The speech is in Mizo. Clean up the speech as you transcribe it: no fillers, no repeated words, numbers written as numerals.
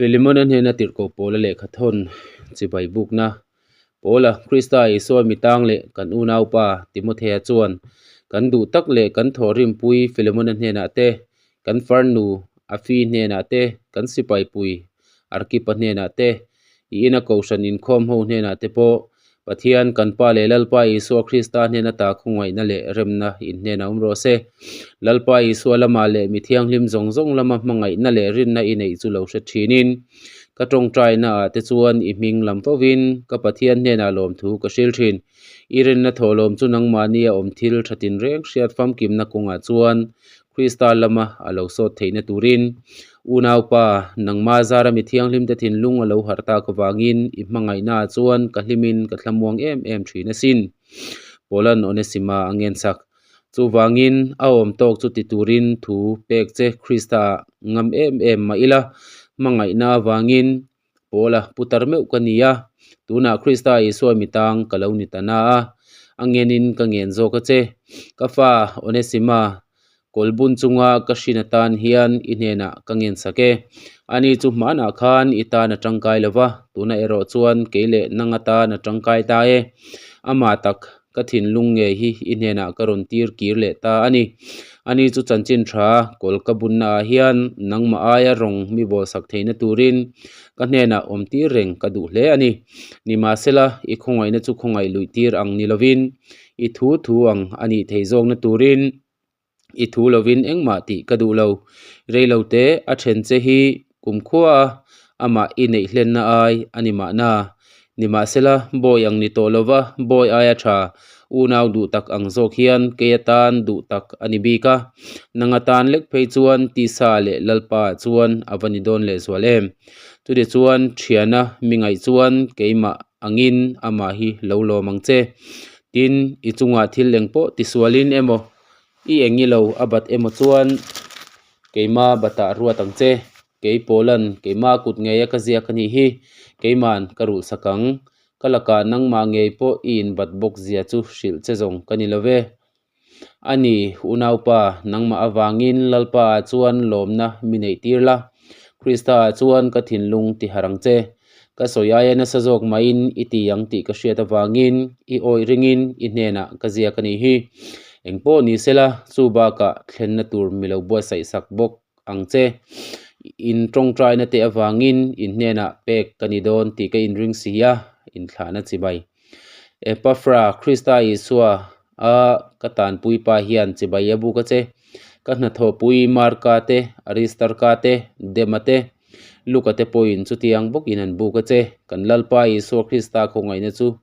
Filimona hnena tirhkoh Paula lehkha thawn chibai bukna Paula, Krista Isua mitang leh kan unaupa Timothea chuan kan duh tak leh kan thawhrimpui Filimona hnenah te, kan farnu Afi hnenah te, kan sipaipui Arkipa hnenah te, i ina kohhran inkhawm ho hnenah te pawh Pathian kan Pa leh Lalpa Isua Krista hnen ata khawngaihna leh remna in hnenah awm rawh se. Lalpa Isua lamah leh mi thianghlim zawng zawng lama hmangaihna leh rinna i neih chu lo hre thinin, ka tawngtaina ah te chuan i hming lam fovin ka Pathian hnenah lawmthu ka hril thin. I rinna thawhlawm chu nangmahni a awm thil tha tinreng hriat famkimna kawngah chuan Krista lama a lo sawt theihna turin unaupa nangma zara mi thianghlimte thinlung a lo harh tak avangin i hmangaihnaah chuan ka hlimin ka thlamuang em em thin asin. Paula'n Onesima a ngensak. Chuvangin a awm tawk chu ti turin thu pek che Krista-ah ngam em em mah ila hmangaihna avangin Paula putar meuh ka ni a, tunah Krista Isua mi tang ka lo ni ta na a, a ngenin ka ngen zawk a che. Ka fa Onesima, kawlbun chunga ka hrin atan hian i hnenah ka ngen sak e. Ani chu hmanah khan i tan a tangkai lo va, tunah erawh chuan kei leh nang atan a tangkai ta e. Amah tak ka thinlung ngei hi i hnenah ka rawn tir kir leh ta a ni. Ani chu chanchin tha kawl ka bunna ah hian nangmah aia rawng mi bawlsak theihna turin ka hnenah awm tir reng ka duh hle a ni. Nimahsela, i khawngaihna chu khawngaih luih tir ang ni lovin, i thu thu ang a nih theih zawkna turin i thu lovin engmah tih ka duh lo. Reilo te a then che hi kumkhua a, amah i neih hlenna ai a ni mahna. Nimahsela, bawi ang ni tawh lova bawi aia tha unau duh tak ang zawk hian kei atan duh tak a ni bik a. Nang atan lek phei chuan tisa leh Lalpa ah chuan a va ni dawn lehzual em. Chutichuan thiana mi ngaih chuan keimah angin amah hi lo lawm ang che. Tin, i chungah thil eng pawh tisualin emaw, i eng i lo a bat emaw chuan keima batah ruat ang che. Kei Paula'n keima kut ngeia ka ziak a nih hi, keima'n ka rulh sak ang. Ka lakah nangmah ngei pawh i inbat bawk zia chu hrilh che zawng ka ni lo ve. A ni, unaupa, nangmah avangin Lalpa ah chuan lawmna mi neih tir la, Krista ah chuan ka thinlung ti harh ang che. Ka sawi aia nasa zawk mahin i ti ang tih ka hriat avangin i awih ringin i hnenah ka ziak a nih hi. Engpawh ni sela, chu bakah thlenna tur mi lo buatsaih sak bawk ang che. In tawngtaina te avangin in hnenah pek ka ni dawn tih ka inring si a, inthlahna chibai. Epafra, Krista Isua a ka tanpui pa hian chibai a buk a che. Ka hnathawhpui Marka te, Aristarka te, Dema te, Luka te pawhin chutiang bawkin an buk a che. Kan Lalpa Isua Krista khawngaihna chu.